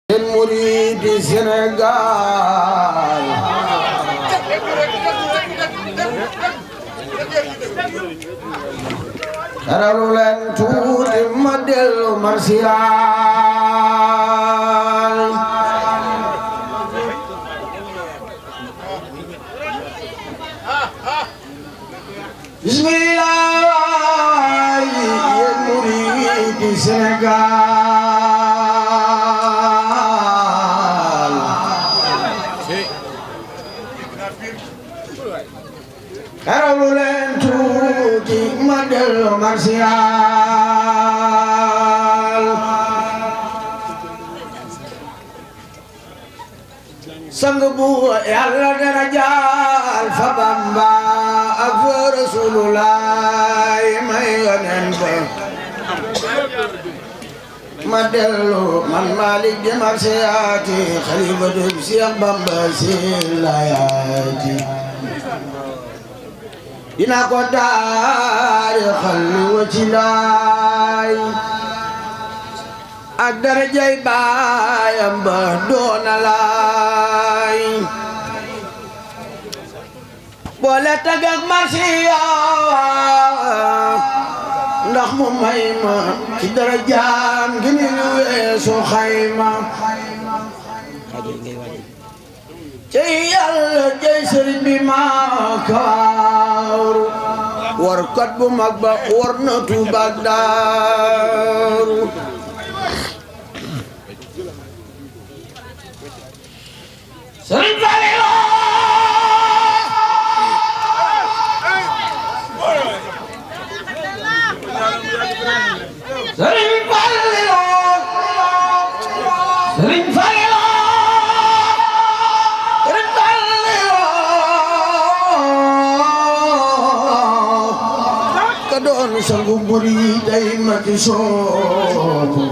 yéen muridi Sénégal xaralu leen tuuti ma dellu marsiyaal bismillah yéen muridi Sénégal xaralu leen tuuti ma dellu marsiyaal sang bu Yàlla darajaal fa Bamba ak fa Rasulullah may yonen ba ma dellu man Malik di marsiyaati xalifatu Seex Bamba si layaati dina ko daari xalli wa ci laay ak darajay baayam ba doona laay boole tag ak marsiya ndax mu may ma ci darajaam gi ni lu weesu xayma cey Yàlla jey sëriñ bi maa kaaru war kat bu mag ba war na Tuuba ak Daaru sëriñ Falilu sëriñ Falilu sëriñ Falilu doon sangu buri day mati soobu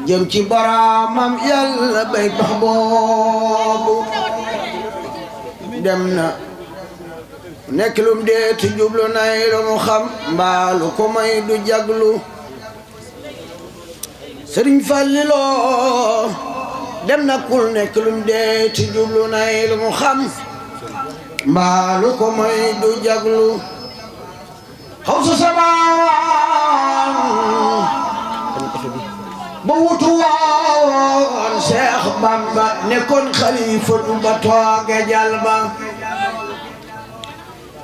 jëm ci boroomam Yàlla bay bax boobu dem na nekk lum dee ti jublu nay lu mu xam mbaalu ko may du jaglu Sëriñ Falilu dem na kul nekk lum dee ti jublu nay lu mu xam mbaalu ko may du jaglu xaw su samaan ba wutu woon Seex Bamba nekkoon xalifa du ba tooge jal ba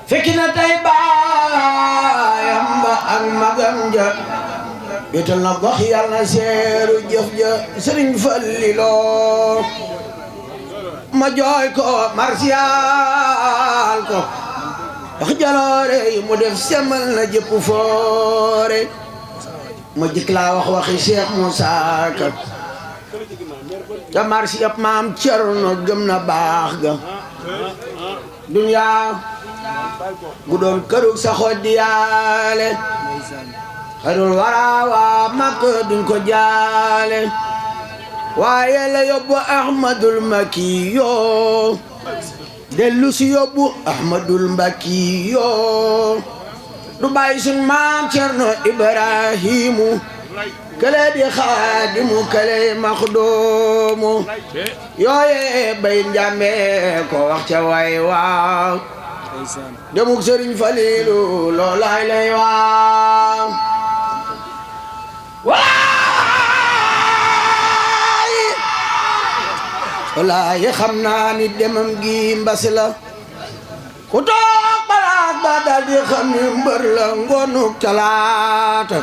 fekki na tey baayam ba ak magam ja betal na gox Yàlla seeru jëf ja Sëriñ Falilu ma jooy ko marsiyaal ko wax jaloore yi mu def semal na jëpp foore ma jëkk laa wax waxi Cheikh Moussa Ka ca marsiyab maam Cerno gëm na baax ga duniyaa gu doon kërug sa xoddi yaale xarul waraawa makk duñ ko jaale waaye la yóbbu Ahmadul Makki yoo dellu si yóbbu Ahmadul Makki yoo du bàyyi sun maam Cerno Ibrahimu kale di xaadimu kale maxdoomu yooye bay njàmbe ko wax ca way waaw demuk Sëriñ Falilu loolaay lay waaw wallaahi xam naa ni demam gi mbas la ku toog balaat ba dal di xam ni mbër la ngoonuk talaata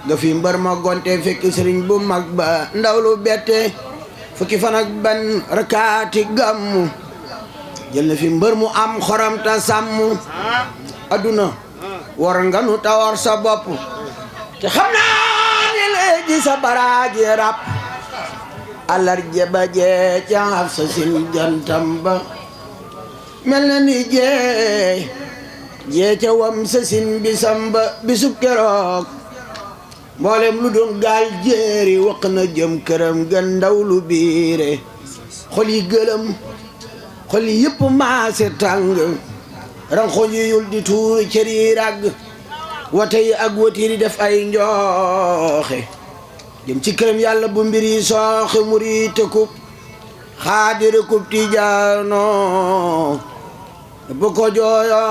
nga fi mbër ma gonte fekk sëriñ bu mag ba ndaw lu bette fukki fan ak ban rakaati gàmmu jël na fi mbër mu am xoram ta sàmm adduna war nga nu tawar sa bopp te xam naa ni léegi sa baraaji rap alar jeba jee caaf sa sin jantam ba mel na ni jee ca wam sa sin bisam ba bisub keroog mboolem lu doon gaal jéeri wax na jëm këram gan ndaw lu biire xol yi gëlëm xol yi yëpp maase tàng ranxoñ yi yul di tuur cër yi ràgg wate yi ak watiir yi def ay njooxe jëm ci këram yàlla bu mbir yi sooxe murit kub xaadir kub tijaano bu ko jooyo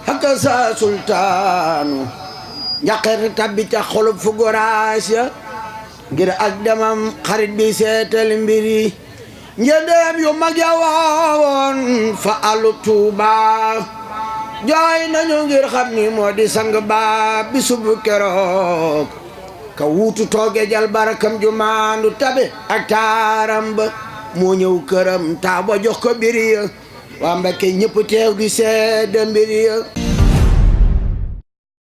hakka sa sultaanu njaqer tabbi ca xolub fu goraas ya ngir ak demam xarit bi seetal mbir yi njëndeem yu mag ya waawoon fa alu Tuuba jooy nañu ngir xam ni moo di sang ba bisub keroog ka wuutu tooge jal barakam ju maandu tabe ak taaram ba moo ñëw këram taa ba jox ko mbir ya waa Mbakke ñëpp teew di seede mbir ya